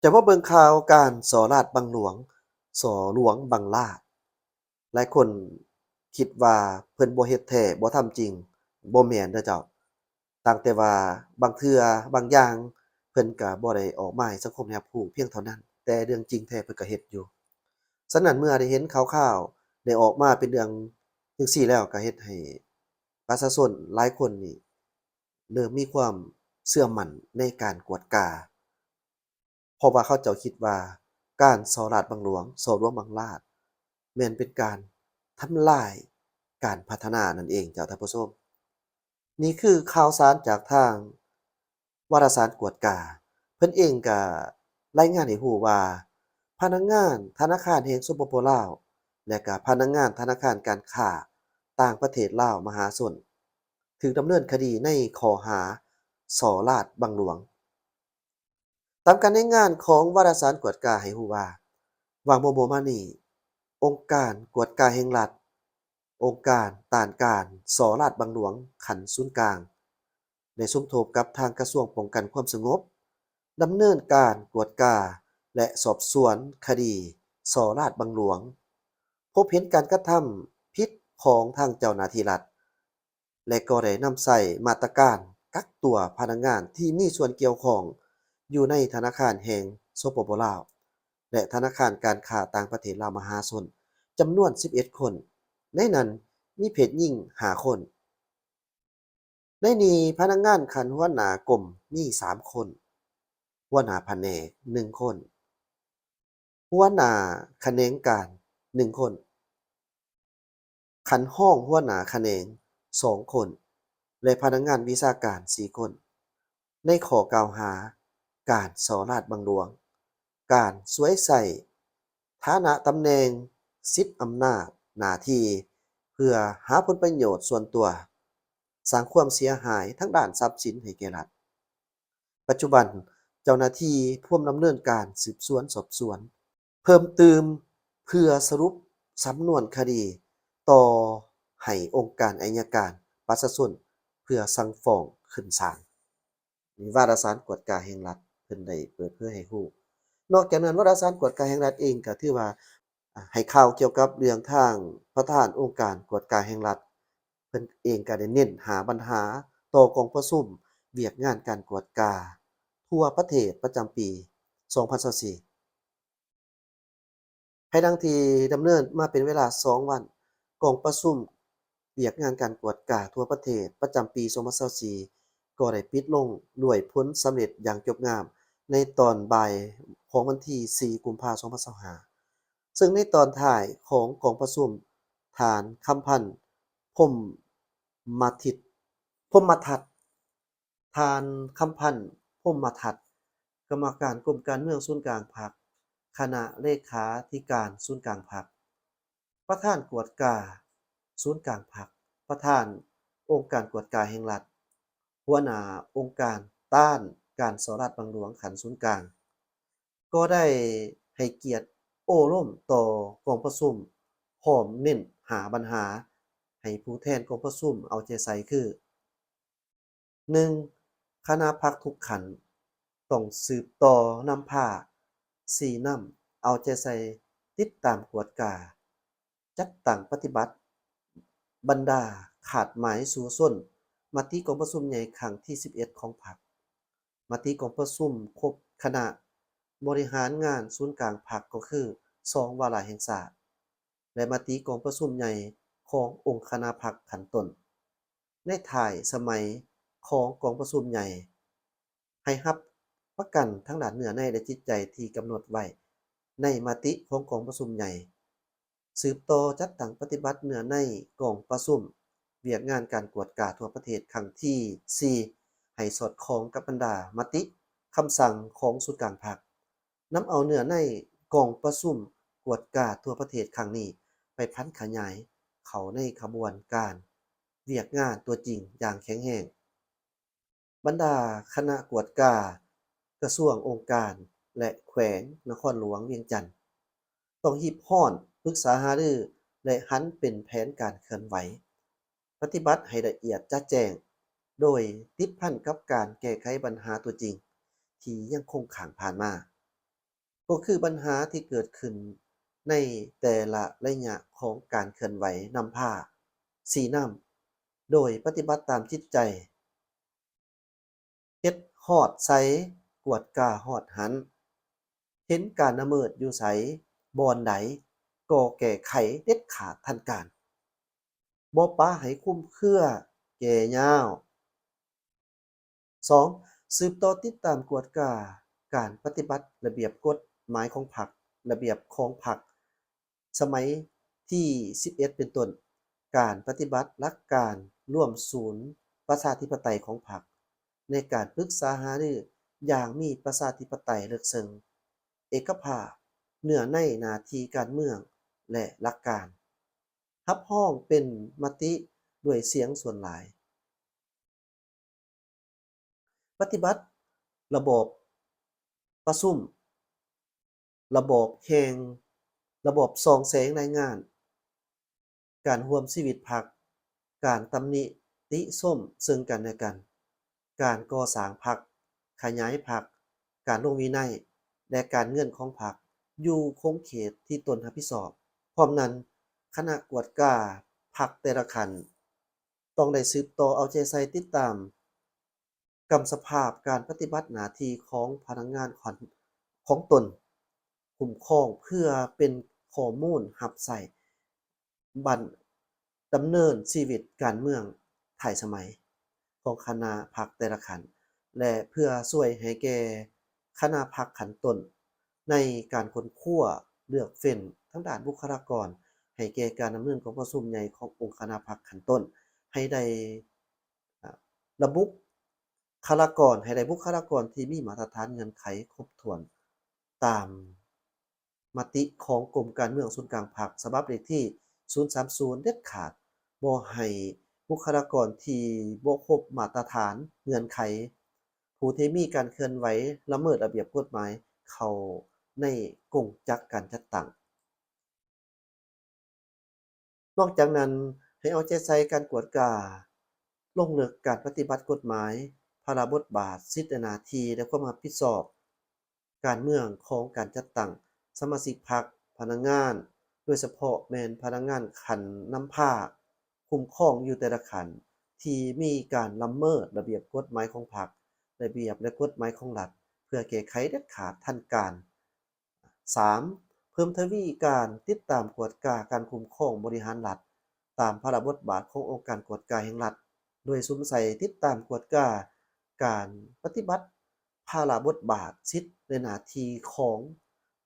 ຈະມາເບິ່ງຂ່າວການສໍ້ລາດບັງຫຼວງ, ສໍ້ຫຼວງບັງລາດ. ຫຼາຍຄົນຄິດວ່າເພິ່ນບໍ່ເຮັດແທ້, ບໍ່ທຳຈິງ. ບໍ່ແມ່ນເດີເຈົ້າ. ຕ່າງແຕ່ວ່າບາງເທື່ອບາງຢ່າງເພິ່ນກະບໍ່ໄດ້ອອກມາໃຫ້ສັງຄົມໄດ້ຮັບຮູ້ພຽງເທົ່ານັ້ນ, ແຕ່ເລື່ອງຈິງແທ້ເພິ່ນກະເຮັດຢູ່. ສະນັ້ນເມື່ອໄດ້ເຫັນຂ່າວໆໄດ້ອອກມາເປັນເລື່ອງຈັ່ງຊີ້ແລ້ວ ກະເຮັດໃຫ້ປະຊາຊົນຫຼາຍຄົນນີ້ເລີ່ມມີຄວາມເຊື່ອໝັ້ນໃນການກວດກາ. ເພາະວ່າເຂົາເຈົ້າຄິດວ່າການສໍ້ລາດບັງຫຼວງ, ສໍ້ຫຼວງບັງລາດ ແມ່ນເປັນການທຳລາຍການພັດທະນານັ້ນເອງເຈົ້າທ່ານຜູ້ຊົມ. ນີ້ຄືຂ່າວສານຈາກທາງວາລະສານກວດກາ. ເພິ່ນເອງກະລາຍງານໃຫ້ຮູ້ວ່າ ພະນັກງານທະນາຄານແຫ່ງ ສປປ ລາວ ແລະກະພະນັກງານທະນາຄານການຄ້າຕ່າງປະເທດລາວມະຫາຊົນ ຖືກດຳເນີນຄະດີໃນຂໍ້ຫາສໍ້ລາດບັງຫຼວງ. ຕາມການລາຍງານຂອງວາລະສານກວດກາໃຫ້ຮູ້ວ່າ ຫວ່າງບໍ່ໆມານີ້ ອົງການກວດກາແຫ່ງລັດ, ອົງການຕ້ານການສໍ້ລາດບັງຫຼວງຂັ້ນສູນກາງ ໄດ້ສົມທົບກັບທາງກະຊວງປ້ອງກັນຄວາມສະຫງົບ ດຳເນີນການກວດກາ ແລະ ສອບສວນຄະດີສໍ້ລາດບັງຫຼວງ, ພົບເຫັນການກະທຳຜິດຂອງທາງເຈົ້າໜ້າທີ່ລັດ ແລະ ກໍໄດ້ນຳໃຊ້ມາດຕະການກັກຕົວພະນັກງານທີ່ມີສ່ວນກ່ຽວຂ້ອງຢູ່ໃນທະນາຄານແຫ່ງ ສປປ ລາວ ແລະ ທະນາຄານການຄ້າຕ່າງປະເທດລາວມະຫາຊົນ ຈຳນວນສິບເອັດຄົນ, ໃນນັ້ນມີເພດຍິງຫ້າຄົນ. ໃນນີ້ພະນັກງານຂັ້ນຫົວໜ້າກົມມີສາມຄົນ, ຫົວໜ້າພະແນກໜຶ່ງຄົນ, ຫົວໜ້າຂະແໜງການໜຶ່ງຄົນ, ຂັ້ນຮອງຫົວໜ້າຂະແໜງສອງຄົນ ແລະ ພະນັກງານວິຊາການສີ່ຄົນ ໃນຂໍ້ກ່າວຫາການສໍ້ລາດບັງຫຼວງ, ການສວຍໃຊ້ຖານະຕຳແໜ່ງ, ສິດອຳນາດ, ໜ້າທີ່ ເພື່ອຫາຜົນປະໂຫຍດສ່ວນຕົວ, ສ້າງຄວາມເສຍຫາຍທາງດ້ານຊັບສິນໃຫ້ແກ່ລັດ. ປັດຈຸບັນເຈົ້າໜ້າທີ່ພວມດຳເນີນການສືບສວນສອບສວນເພີ່ມຕື່ມ ເພື່ອສະຫຼຸບສຳນວນຄະດີຕໍ່ໃຫ້ອົງການໄອຍະການປະຊາຊົນ ເພື່ອສັ່ງຟ້ອງຂຶ້ນສານ. ນີ້ວາລະສານກວດກາແຫ່ງລັດເພິ່ນໄດ້ເປີດເຜີຍໃຫ້ຮູ້. ນອກຈາກນັ້ນ ວາລະສານກວດກາແຫ່ງລັດເອງກໍຖືວ່າ ໃຫ້ຂ່າວກ່ຽວກັບເລື່ອງທາງປະທານອົງການກວດກາແຫ່ງລັດ ເພິ່ນເອງກໍໄດ້ເນັ້ນຫ້າບັນຫາຕໍ່ກອງປະຊຸມວຽກງານການກວດກາທົ່ວປະເທດປະຈຳປີສອງພັນຊາວສີ່. ພາຍຫຼັງທີ່ດຳເນີນມາເປັນເວລາສອງວັນ, ກອງປະຊຸມວຽກງານການກວດກາທົ່ວປະເທດປະຈຳປີສອງພັນຊາວສີ່ ກໍໄດ້ປິດລົງດ້ວຍຜົນສຳເລັດຢ່າງຈົບງາມໃນຕອນບ່າຍຂອງວັນທີສີ່ ກຸມພາ ສອງພັນຊາວຫ້າ. ເຊິ່ງໃນຕອນທ້າຍຂອງກອງປະຊຸມ, ທ່ານ ຄຳພັນ ພົມມະທິດ ພົມມະທັດ, ທ່ານ ຄຳພັນ ພົມມະທັດ, ກຳມະການກົມການເມືອງສູນກາງພັກ, ຄະນະເລຂາທິການສູນກາງພັກ, ປະທານກວດກາສູນກາງພັກ, ປະທານອົງການກວດກາແຫ່ງລັດ, ຫົວໜ້າອົງການຕ້ານການສໍ້ລາດບັງຫຼວງຂັ້ນສູນກາງ, ກໍໄດ້ໃຫ້ກຽດໂອ້ລົມຕໍ່ກອງປະຊຸມ, ພ້ອມເນັ້ນຫ້າບັນຫາໃຫ້ຜູ້ແທນກອງປະຊຸມເອົາໃຈໃສ່ຄື, ໜຶ່ງ, ຄະນະພັກທຸກຂັ້ນຕ້ອງສືບຕໍ່ນຳພາ, ຊີ້ນຳ, ເອົາໃຈໃສ່, ຕິດຕາມກວດກາ, ຈັດຕັ້ງປະຕິບັດບັນດາຄາດໝາຍສູ້ຊົນມະຕິກອງປະຊຸມໃຫຍ່ຄັ້ງທີສິບເອັດຂອງພັກ, ມະຕິກອງປະຊຸມຄົບຄະນະບໍລິຫານງານສູນກາງພັກ ກໍຄືສອງວາລະແຫ່ງຊາດ ແລະ ມະຕິກອງປະຊຸມໃຫຍ່ຂອງອົງຄະນະພັກຂັ້ນຕົ້ນ ໃນທ້າຍສະໄໝຂອງກອງປະຊຸມໃຫຍ່, ໃຫ້ຮັບປະກັນທາງດ້ານເນື້ອໃນ ແລະ ຈິດໃຈທີ່ກຳນົດໄວ້ໃນມະຕິຂອງກອງປະຊຸມໃຫຍ່, ສືບຕໍ່ຈັດຕັ້ງປະຕິບັດເນື້ອໃນກອງປະຊຸມວຽກງານການກວດກາທົ່ວປະເທດຄັ້ງທີສີ່ ໃຫ້ສອດຄ່ອງກັບບັນດາມະຕິ, ຄຳສັ່ງຂອງສູນກາງພັກ. ນຳເອົາເນື້ອໃນກອງປະຊຸມກວດກາທົ່ວປະເທດຄັ້ງນີ້ ໄປຜັນຂະຫຍາຍເຂົ້າໃນຂະບວນການວຽກງານຕົວຈິງຢ່າງແຂງແຮງ. ບັນດາຄະນະກວດກາກະຊວງ, ອົງການ ແລະ ແຂວງນະຄອນຫຼວງວຽງຈັນ ຕ້ອງຮີບຮ້ອນປຶກສາຫາລື ແລະ ຫັນເປັນແຜນການເຄື່ອນໄຫວ ປະຕິບັດໃຫ້ລະອຽດຈະແຈ້ງ, ໂດຍຕິດພັນກັບການແກ້ໄຂບັນຫາຕົວຈິງທີ່ຍັງຄົງຄ້າງຜ່ານມາ. ກໍຄືບັນຫາທີ່ເກີດຂຶ້ນໃນແຕ່ລະໄລຍະຂອງການເຄື່ອນໄຫວນຳພາ, ຊີ້ນຳໂດຍປະຕິບັດຕາມຈິດໃຈ, ເຮັດຮອດໃສ, ກວດກາຮອດຫັ້ນ, ເຫັນການລະເມີດຢູ່ໃສ, ບ່ອນໃດ, ກໍແກ້ໄຂເດັດຂາດທັນການ, ບໍ່ປະໃຫ້ຄຸມເຄືອແກ່ຍາວ. ສອງ, ສືບຕໍ່ຕິດຕາມກວດກາການປະຕິບັດລະບຽບກົດໝາຍຂອງພັກ, ລະບຽບຂອງພັກສະໄໝທີສິບເອັດ ເປັນຕົ້ນ, ການປະຕິບັດຫຼັກການລວມສູນປະຊາທິປະໄຕຂອງພັກ, ໃນການປຶກສາຫາລືຢ່າງມີປະຊາທິປະໄຕເລິກເຊິ່ງ, ເອກະພາບ, ເນື້ອໃນໜ້າທີ່ການເມືອງ ແລະ ຫຼັກການ, ຮັບຮອງເປັນມະຕິດ້ວຍສຽງສ່ວນຫຼາຍ. ປະຕິບັດລະບອບປະຊຸມ, ລະບອບແຫ່ງ, ລະບອບສ່ອງແສງລາຍງານ, ການຮ່ວມຊີວິດພັກ, ການຕຳໜິຕິຊົມເຊິ່ງກັນແລະກັນ, ການກໍ່ສ້າງພັກ, ຂະຫຍາຍພັກ, ການລົງວິໄນ ແລະ ການເງິນຂອງພັກຢູ່ຂົງເຂດທີ່ຕົນຮັບຜິດຊອບ. ພ້ອມນັ້ນ, ຄະນະກວດກາພັກແຕ່ລະຂັ້ນ ຕ້ອງໄດ້ສືບຕໍ່ເອົາໃຈໃສ່ຕິດຕາມກຳສະພາບການປະຕິບັດໜ້າທີ່ຂອງພະນັກງານຂອງ ຂອງຕົນ, ຄຸ້ມຄອງເພື່ອເປັນຂໍ້ມູນຮັບໃຊ້ບັນ ດຳເນີນຊີວິດການເມືອງທ້າຍສະໄໝຂອງຄະນະພັກແຕ່ລະຂັ້ນ ແລະ ເພື່ອຊ່ວຍໃຫ້ແກ່ຄະນະພັກຂັ້ນຕົ້ນໃນການຄົ້ນຄວ້າເລືອກເຟັ້ນທາງດ້ານບຸກຄະລາກອນ ໃຫ້ແກ່ການດຳເນີນກອງປະຊຸມໃຫຍ່ຂອງອົງຄະນະພັກຂັ້ນຕົ້ນ ໃຫ້ໄດ້ ອາ ລະບຸກຄະລາກອນ ໃຫ້ໄດ້ບຸກຄະລາກອນທີ່ມີມາດຕະຖານເງື່ອນໄຂຄົບຖ້ວນຕາມມະຕິຂອງກົມການເມືອງສູນກາງພັກ ສະບັບເລກທີສູນສາມສູນ ເດັດຂາດບໍ່ໃຫ້ບຸກຄະລາກອນທີ່ບໍ່ຄົບມາດຕະຖານເງື່ອນໄຂ ຜູ້ທີ່ມີການເຄື່ອນໄຫວລະເມີດລະບຽບກົດໝາຍເຂົ້າໃນກົງຈັກການຈັດຕັ້ງ. ນອກຈາກນັ້ນ, ໃຫ້ເອົາໃຈໃສ່ການກວດກາລົງເລິກການປະຕິບັດກົດໝາຍ, ພາລະບົດບາດ, ສິດ ແລະ ໜ້າທີ່ ແລະ ຄວາມຮັບຜິດຊອບການເມືອງຂອງການຈັດຕັ້ງສະມາຊິກພັກ, ພະນັກງານ, ໂດຍສະເພາະແມ່ນພະນັກງານຂັ້ນນຳພາ, ຄຸ້ມຄອງຢູ່ແຕ່ລະຂັ້ນ ທີ່ມີການລະເມີດລະບຽບກົດໝາຍຂອງພັກ, ລະບຽບ ແລະ ກົດໝາຍຂອງລັດ ເພື່ອແກ້ໄຂເດັດຂາດທັນການ. ສາມ, ເພີ່ມທະວີການຕິດຕາມກວດກາການຄຸ້ມຄອງບໍລິຫານລັດ ຕາມພາລະບົດບາດຂອງອົງການກວດກາແຫ່ງລັດ ໂດຍສຸມໃສ່ຕິດຕາມກວດກາການປະຕິບັດພາລະບົດບາດ, ສິດ ແລະ ໜ້າທີ່ຂອງ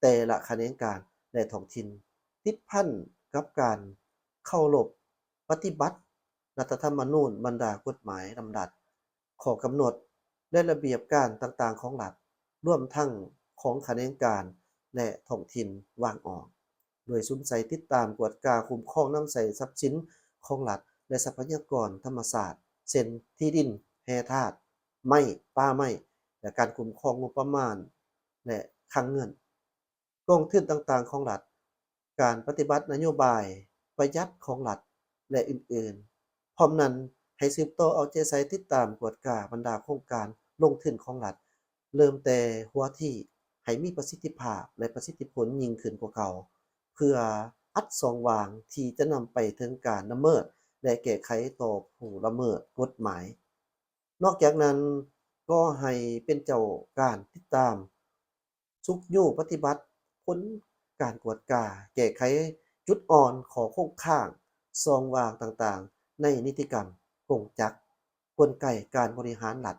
ແຕ່ລະຂະແໜງການ ແລະ ທ້ອງຖິ່ນ ຕິດພັນກັບການເຄົາລົບປະຕິບັດລັດຖະທຳມະນູນ, ບັນດາກົດໝາຍ, ດຳລັດ, ຂໍ້ກຳນົດ ແລະ ລະບຽບການຕ່າງໆຂອງລັດ, ລວມທັງຂອງຂະແໜງການ ແລະ ທ້ອງຖິ່ນວາງອອກ, ໂດຍສຸມໃສ່ຕິດຕາມ, ກວດກາ, ຄຸ້ມຄອງນຳໃຊ້ຊັບສິນຂອງລັດ ແລະ ຊັບພະຍາກອນທຳມະຊາດ ເຊັ່ນ ທີ່ດິນ, ແຮ່ທາດ, ໄມ້, ປ່າໄມ້ ແລະ ການຄຸ້ມຄອງງົບປະມານ ແລະ ຄັງເງິນ. ກອງທຶນຕ່າງໆຂອງລັດ, ການປະຕິບັດນະໂຍບາຍປະຢັດຂອງລັດ ແລະ ອື່ນໆ. ພ້ອມນັ້ນ, ໃຫ້ສືບຕໍ່ເອົາໃຈໃສ່ຕິດຕາມກວດກາບັນດາໂຄງການລົງທຶນຂອງລັດ, ເລີ່ມແຕ່ຫົວທີ ໃຫ້ມີປະສິດທິພາບ ແລະ ປະສິດທິຜົນຍິ່ງຂຶ້ນກວ່າເກົ່າ, ເພື່ອອັດຊ່ອງວ່າງທີ່ຈະນຳໄປເຖິງການລະເມີດ ແລະ ແກ້ໄຂຕໍ່ຜູ້ລະເມີດກົດໝາຍ. ນອກຈາກນັ້ນ, ກໍໃຫ້ເປັນເຈົ້າການຕິດຕາມ, ຊຸກຍູ້ປະຕິບັດຜົນການກວດກາ, ແກ້ໄຂຈຸດອ່ອນ, ຂໍ້ຄົງຄ້າງ, ຊ່ອງວ່າງຕ່າງໆໃນນິຕິກຳ, ກົງຈັກ, ກົນໄກການບໍລິຫານລັດ.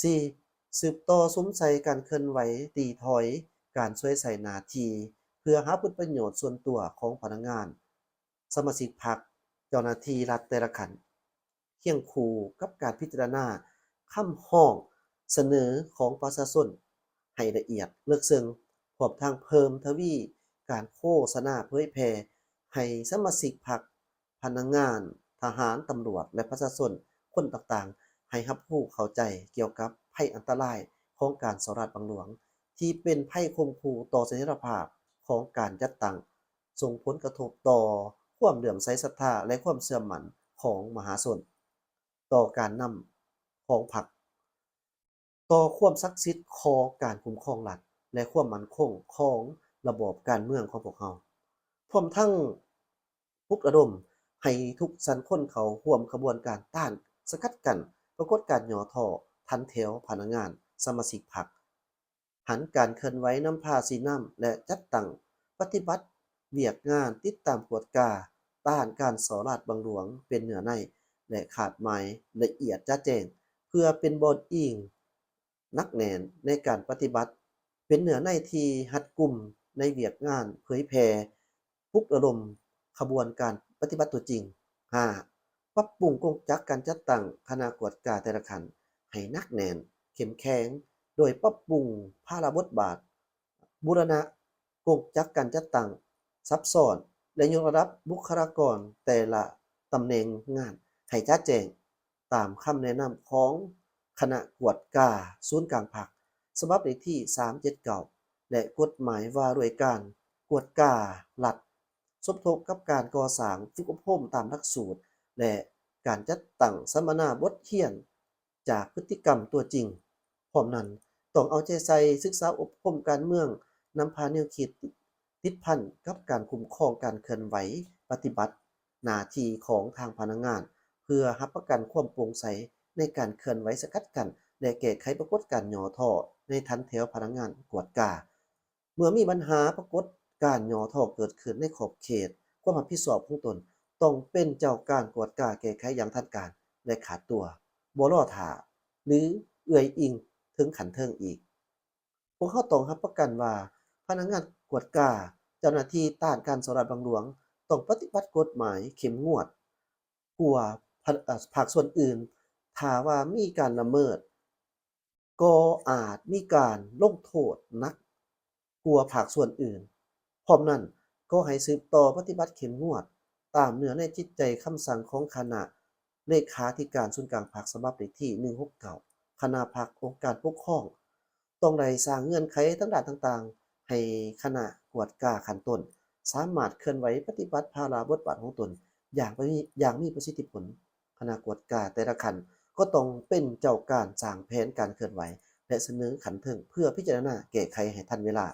ສີ່, ສືບຕໍ່ສຸມໃສ່ການເຄື່ອນໄຫວຕີຖອຍການສວຍໃຊ້ໜ້າທີ່ເພື່ອຫາຜົນປະໂຫຍດສ່ວນຕົວຂອງພະນັກງານ, ສະມາຊິກພັກ, ເຈົ້າໜ້າທີ່ລັດແຕ່ລະຂັ້ນ. ຄຽງຄູ່ກັບການພິຈາລະນາຄຳຮ້ອງສະເໜີຂອງປະຊາຊົນໃຫ້ລະອຽດເລິກເຊິ່ງ, ພ້ອມທັງເພີ່ມທະວີການໂຄສະນາເຜີຍແຜ່ໃຫ້ສະມາຊິກພັກ, ພະນັກງານ, ທະຫານ, ຕຳຫຼວດ ແລະ ປະຊາຊົນຄົນຕ່າງໆ ໃຫ້ຮັບຮູ້ເຂົ້າໃຈກ່ຽວກັບໄພອັນຕະລາຍຂອງການສໍ້ລາດບັງຫຼວງ ທີ່ເປັນໄພຂົ່ມຂູ່ຕໍ່ສະຖຽນລະພາບຂອງການຈັດຕັ້ງ, ສົ່ງຜົນກະທົບຕໍ່ຄວາມເຫຼື້ອມໃສສັດທາ ແລະ ຄວາມເຊື່ອໝັ້ນຂອງມະຫາຊົນຕໍ່ການນຳຂອງພັກ, ຕໍ່ຄວາມສັກສິດຂອງການຄຸ້ມຄອງລັດ, ແລະ ຄວາມໝັ້ນຄົງຂອງລະບອບການເມືອງຂອງພວກເຮົາ, ພ້ອມທັງ ປຸກລະດົມໃຫ້ທຸກຊັ້ນຄົນເຂົ້າຮ່ວມຂະບວນການຕ້ານສະກັດກັ້ນປາກົດການຫຍໍ້ທໍ້ທັນແຖວພະນັກງານສະມາຊິກພັກ, ຫັນການເຄື່ອນໄຫວນຳພາຊີ້ນຳ ແລະ ຈັດຕັ້ງປະຕິບັດວຽກງານຕິດຕາມກວດກາຕ້ານການສໍ້ລາດບັງຫຼວງເປັນເນື້ອໃນ ແລະ ຄາດໝາຍລະອຽດຈະແຈ້ງ ເພື່ອເປັນບ່ອນອີງ ໜັກແໜ້ນໃນການປະຕິບັດ, ເປັນເນື້ອໃນທີ່ຮັດກຸມໃນວຽກງານເຜີຍແຜ່, ປຸກລະດົມຂະບວນການປະຕິບັດຕົວຈິງ. ຫ້າ, ປັບປຸງກົງຈັກການຈັດຕັ້ງຄະນະກວດກາແຕ່ລະຂັ້ນໃຫ້ໜັກແໜ້ນ, ເຂັ້ມແຂງ, ໂດຍປັບປຸງພາລະບົດບາດ, ບູລະນະ ກົງຈັກການຈັດຕັ້ງຊັບຊ້ອນ ແລະ ຍົກລະດັບບຸກຄະລາກອນແຕ່ລະຕຳແໜ່ງງານໃຫ້ຈະແຈ້ງ ຕາມຄຳແນະນຳຂອງຄະນະກວດກາສູນກາງພັກ ສະບັບເລກທີສາມເຈັດເກົ້າ ແລະ ກົດໝາຍວ່າດ້ວຍການກວດກາລັດ, ສົມທົບກັບການກໍ່ສ້າງ, ຝຶກອົບຮົມຕາມຫຼັກສູດ ແລະ ການຈັດຕັ້ງສຳມະນາບົດຮຽນ ຈາກພຶດຕິກຳຕົວຈິງ. ພ້ອມນັ້ນ, ຕ້ອງເອົາໃຈໃສ່ສຶກສາອົບຮົມການເມືອງ, ນຳພາແນວຄິດຕິດພັນກັບການຄຸ້ມຄອງການເຄື່ອນໄຫວປະຕິບັດໜ້າທີ່ຂອງທາງພະນັກງານ ເພື່ອຮັບປະກັນຄວາມໂປ່ງໃສໃນການເຄື່ອນໄຫວສະກັດກັ້ນ ແລະ ແກ້ໄຂປາກົດການຫຍໍ້ທໍ້ໃນຖັນແຖວພະນັກງານກວດກາ. ເມື່ອມີບັນຫາປາກົດການຫຍໍ້ທໍ້ເກີດຂຶ້ນໃນຂອບເຂດຄວາມຮັບຜິດຊອບຂອງຕົນ, ຕ້ອງເປັນເຈົ້າການກວດກາແກ້ໄຂຢ່າງທັນການ ແລະ ຂາດຕົວ, ບໍ່ລໍຖ້າ ຫຼື ເອື້ອຍອີງເຖິງຂັ້ນເທິງອີກ. ພວກເຮົາຕ້ອງຮັບປະກັນວ່າ ພະນັກງານກວດກາ, ເຈົ້າໜ້າທີ່ຕ້ານການສໍ້ລາດບັງຫຼວງ ຕ້ອງປະຕິບັດກົດໝາຍເຂັ້ມງວດກວ່າພາກສ່ວນອື່ນ. ຖ້າວ່າມີການລະເມີດ, ກໍອາດມີການລົງໂທດໜັກກວ່າພາກສ່ວນອື່ນ. ພ້ອມນັ້ນ, ກໍໃຫ້ສືບຕໍ່ປະຕິບັດເຂັ້ມງວດຕາມເນື້ອໃນຈິດໃຈຄຳສັ່ງຂອງຄະນະເລຂາທິການສູນກາງພັກ ສະບັບເລກທີໜຶ່ງຫົກເກົ້າ ຄະນະພັກອົງການປົກຄອງ. ຕ້ອງໄດ້ສ້າງເງື່ອນໄຂທາງດ້ານຕ່າງໆ ໃຫ້ຄະນະກວດກາຂັ້ນຕົ້ນສາມາດເຄື່ອນໄຫວປະຕິບັດພາລະບົດບາດຂອງຕົນຢ່າງປະ ຢ່າງມີປະສິດທິຜົນ. ຄະນະກວດກາແຕ່ລະຂັ້ນກໍຕ້ອງເປັນເຈົ້າການສ້າງແຜນການເຄື່ອນໄຫວ ແລະ ສະເໜີຂັ້ນເທິງເພື່ອພິຈາລະນາແກ້ໄຂໃຫ້ທັນເວລາ.